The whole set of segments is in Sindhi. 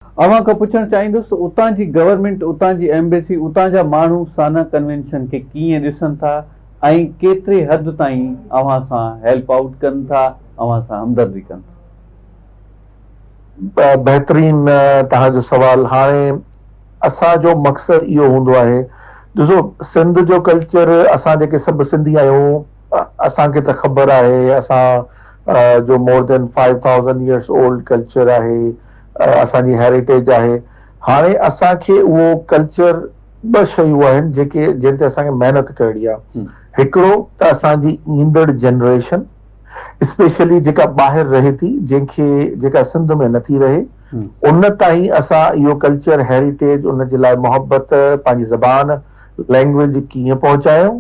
اوهان کان پڇڻ چاهيندس ته اتان جي گورنمينٽ، اتان جي ايمبيسي، اتان جا ماڻهو سانا ڪنوينشن کي ڪيئن ڏسن ٿا ۽ ڪيتري حد تائين اوهان سان هيلپ آئوٽ ڪن ٿا، اوهان سان همدردي ڪن ٿا؟ بهترين توهان جو سوال. هاڻي اسان جو مقصد اهو هوندو آهي، ڏسو سنڌ جو ڪلچر اسان جيڪي سڀ سنڌي آهيون اسان کي ته خبر آهي اسان جو more than five thousand years old culture آهي اسان جي هيريٽيج آهي هاڻي اسان کي اهو ڪلچر ٻه شيون آهن جيڪي جن تي اسان کي محنت ڪرڻي آهي هڪڙو ته اسان جي ايندڙ جنريشن اسپيشلي جيڪا ٻاهر رهي ٿي جنهن کي جيڪا سنڌ ۾ نٿي رهي ان تائين اسان اهو ڪلچر هيريٽيج ان جي لاء محبت پنهنجي زبان لينگويج ڪيئن پهچايون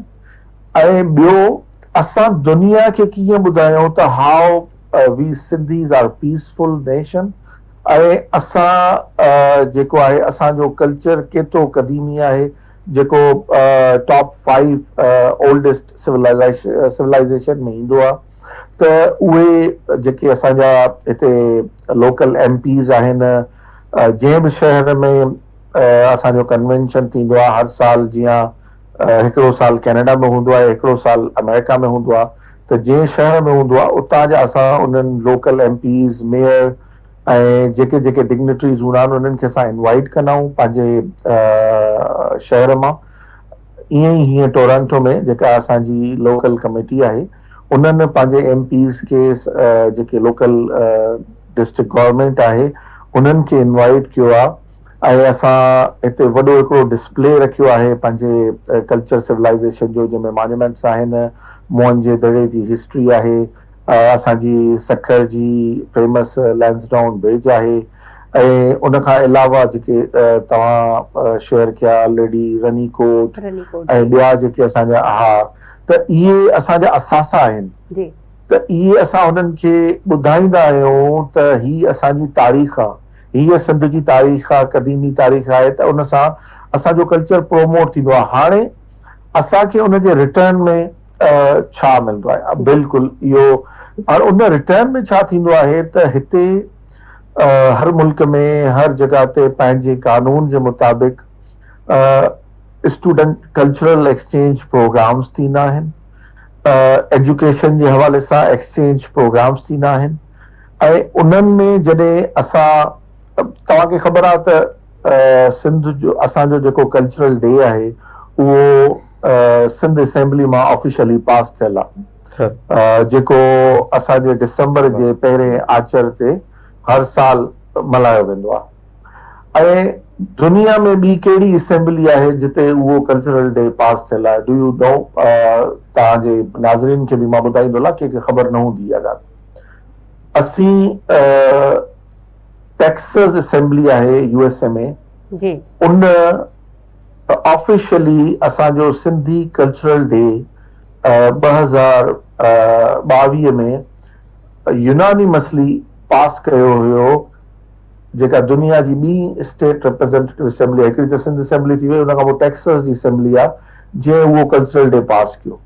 ۽ ٻيو اسان دنيا کي ڪيئن ٻڌايون ته how we Sindhis are peaceful nation ۽ اسان جيڪو آهي اسان جو ڪلچر ڪيترو قديمي آهي جيڪو ٽاپ فائيو اولڊسٽ سولائيزيشن ۾ ايندو آهي ته اهي جيڪي اسان جا هتي لوڪل ايم پيز آهن جنهن به شهر ۾ اسان جو ڪنوينشن ٿيندو آهي هر سال جيان هڪڙو سال ڪينيڊا ۾ هوندو آهي هڪڙو سال آمريڪا ۾ هوندو آهي ته جنهن شهر ۾ هوندو آهي اتان جا اسان انهن لوڪل ايم پيز ميئر ۽ جيڪي جيڪي ڊگنيٽريز هوندا آهن انهن کي اسان انوائيٽ ڪندا آهيون پنهنجي شهر مان ائين ئي هيئن ٽورانٽو ۾ جيڪا اسان جي لوڪل ڪميٽي آهي انهن پنهنجي ايم پيز کي جيڪي لوڪل ڊسٽرڪٽ گورنمينٽ آهي انهن کي انوائيٽ ڪيو آهي ۽ اسان هتي وڏو هڪڙو ڊسپلي رکيو آهي پنهنجي ڪلچر سولائيزيشن جو جنهن ۾ مانيومينٽس آهن موهن جي دڙي جي هسٽري آهي اسان جي سکر جي فيمس لينسڊائون برج آهي ۽ ان کان علاوه جيڪي توهان شيئر ڪيا ليڊي رني ڪوٽ ۽ ٻيا جيڪي اسان جا ها ته اهي اسان جا اثاثا آهن ته اهي اسان انهن کي ٻڌائيندا آهيون ته هي اسان جي تاريخ آهي هيء سنڌ جي تاريخ آ، قديمي تاريخ آهي ته ان سان اسان جو ڪلچر پروموٽ ٿيندو آ. هاڻي اسان کي ان جي ريٽرن ۾ ڇا ملندو آهي؟ بلڪل اهو هاڻي ان ريٽرن ۾ ڇا ٿيندو آهي ته هتي هر ملڪ ۾ هر جڳهه تي پنهنجي قانون جي مطابق اسٽوڊنٽ ڪلچرل ايڪسچينج پروگرامز ٿيندا آهن، ايجوڪيشن جي حوالي سان ايڪسچينج پروگرامز ٿيندا آهن. ۽ انهن ۾ جڏهن اسان توهان کي خبر آهي ته سنڌ جو اسان جو جيڪو ڪلچرل ڊي آهي اهو سنڌ اسيمبلي مان آفيشلي پاس ٿيل آهي جيڪو اسان جي ڊسمبر جي پهرين آچر تي هر سال ملهايو ويندو آهي ۽ دنيا ۾ ٻي ڪهڙي اسيمبلي آهي جتي اهو ڪلچرل ڊي پاس ٿيل آهي do you نو توهان جي ناظرين کي به مان ٻڌائيندو هلان ڪنهن کي خبر نه هوندي اها ڳالهه اسين ٽيڪسز اسيمبلي آهي يو ايس اي ۾ جي ان آفيشلي اسان جو سنڌي ڪلچرل ڊي 2022 ۾ يونانيمسلي پاس ڪيو هيو جيڪا دنيا جي ٻي اسٽيٽ ريپريزنٽيٽو اسيمبلي آهي هڪڙي ته سنڌ اسيمبلي ٿي وئي ان کان پوء ٽيڪسز جي اسيمبلي آهي جنهن اهو ڪلچرل ڊي پاس ڪيو.